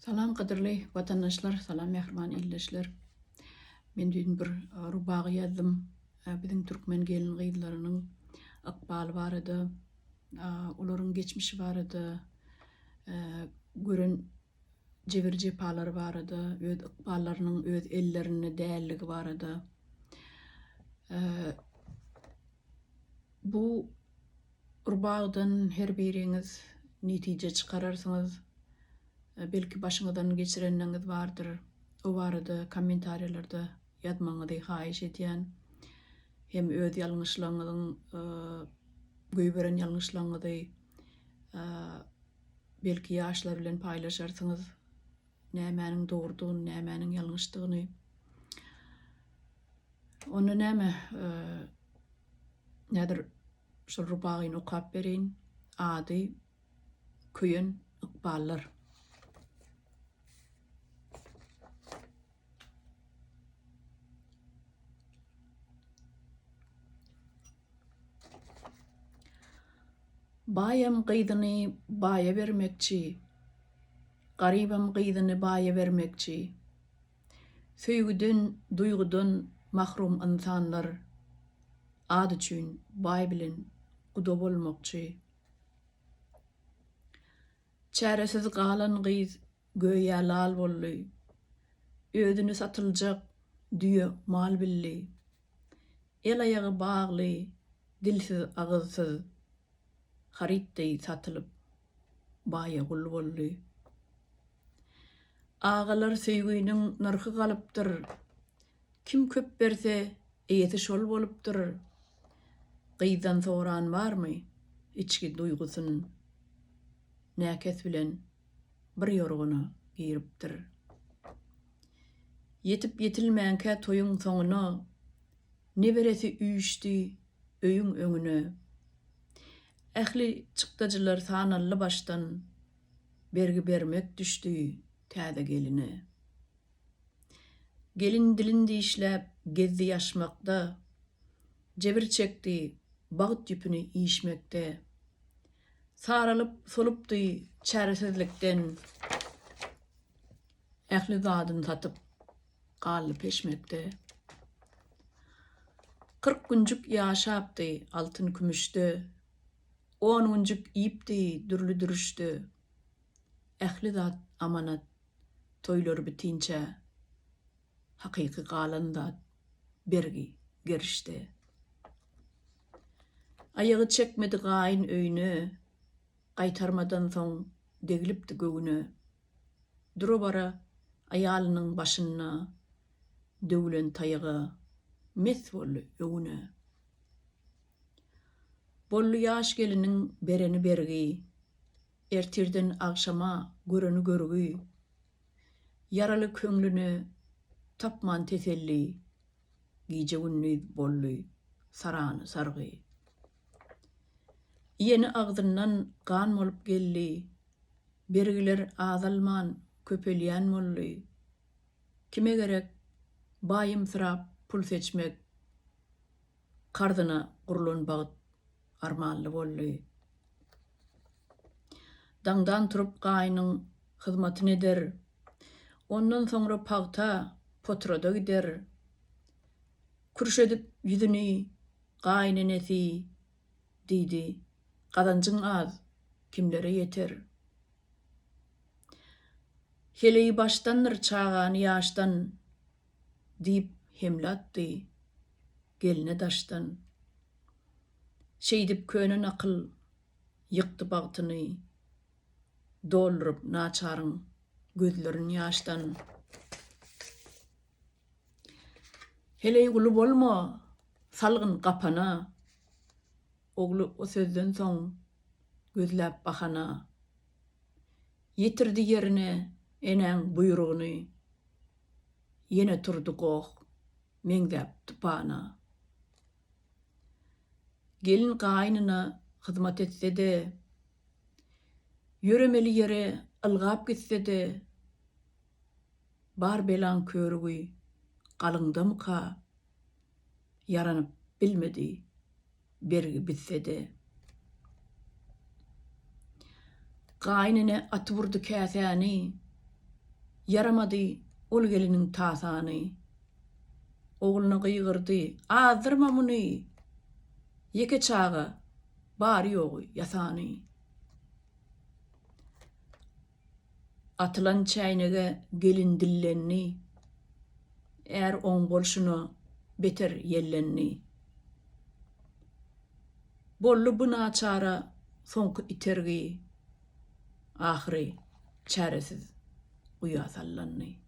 Salam gadyrly watandaşlar, salam mähriban ildeşler. Men düýn bir rubagy ýazdym. Biziň türkmen gelin-gyzlarynyň ykbaly barada, olaryň geçmişi barada, gören jebir-jepalary barada, öz ykballarynyň öz ellerinde dälligi barada. Bu Rubagydan her biriňiz netije çykararsyňyz. Belki başyňyzdan geçirenleriňiz bardyr. O barada kommentariýalarda ýazmagyňyzy haýyş edýän. Hem öz ýalňyşlygyňyzyň goýberen ýalňyşlygyňyzy belki ýaşlar bilen paýlaşarsyňyz. Nämäniň dogrudygyny, nämäniň ýalňyşdygyny. Onda näme häzir şol rubagyny okap bereýin. Ady Köýen ykballar. Baýam gyzyny baýa bermekçi, Garybam gyzyny baýa bermekçi. Söýgüden, duýgudan mahrum ynsanlar At üçin baý bilen guda bolmakçy. Çäresiz galan gyz göýä lal boldy, Özüni satyljak düýe mal bildi. El-aýagy bagly, dilsiz-agyzsyz, Haryt deý satylyp, baýa gul boldy. Agalar söýginiň nyrhy galypdyr, Kim köp berse, eýesi şol bolupdyr. Gyzdan soran barmy içki duýgusyn, Näkes bilen bir ýorgana giripdir. Ýetip-ýetilmänkä toýuň soňuna, Neberesi üýşdi öýüň öňüne. Ähli çykdajylar sanaldy başdan, Bergi bermek düşdi täze geline. Gelin dilin dişläp gezdi ýaşmakda, Jebir çekdi bagt ýüpüni işmekde. Saralyp solupdy çäresizlikden, Ähli zadyny satyp galdy peşmekde. 40 günjük ýaşapdy altyn-kümüşde, On günjük iýipdi dürli dürüşde. Ähli zat amanat, toýlar bitinçä, Hakyky galan zat bergi gerişde. Aýagy çekmedi gaýyn öýüne, Gaýtarmadan soň deglipdi göwne. Dura-bara aýalynyň başynda Döwlen taýaga mes boldy öwüne. Boldy ýaş geliniň bereni bergi, Ertirden agşama göreni görgi. Ýaraly köňlüne tapman teselli, Gije-gündiz boldy sarany sargy. Iýeni agzyndan gan bolup geldi, Bergiler azalman köpelýän boldy. Kime gerek baýymsyrap pul seçmek, Karzyna gurlan bagt armanly boldy. Daňdan turup gaýnyň hyzmatyn eder, Ondan soňra pagta potrada gider. Kürşedip ýüzüni gaýynenesi diýdi, Gazanjyň az, kimlere ýeter. Heleýi başdandyr çagany ýaşdan diýip hemle atdy gelne daşdan. Şeýdip köne nakyl ýykdy bagtyny, Dolduryp naçaryň gözlerin ýaşdan. Heleý guly bolma, salgyn gapana, Ogly o sözden soň gözläp bahana. Ýetirdi ýerine enäň buýrugyny, Ýene turdy goh meňzäp tupana. Gelin gaýnyna hyzmat etse-de, Ýöremeli ýere ylgap gitse-de, Bar belaň körügi galyňdamyka, Ýaranyp bilmedi bergi bitse-de. Gaýynene atyp urdy käsäni. Ýaramady ol geliniň tasany. Ogluna gygyrdy, Azdyrma muny! Ýeke çaga, bary-ýogy ýasany. Atylan çäýnege gelin dillendi. Är oň bolşuna beter ýellendi. Boldy bu naçara soňky itergi. Ahyry çäresiz guýa sallandy.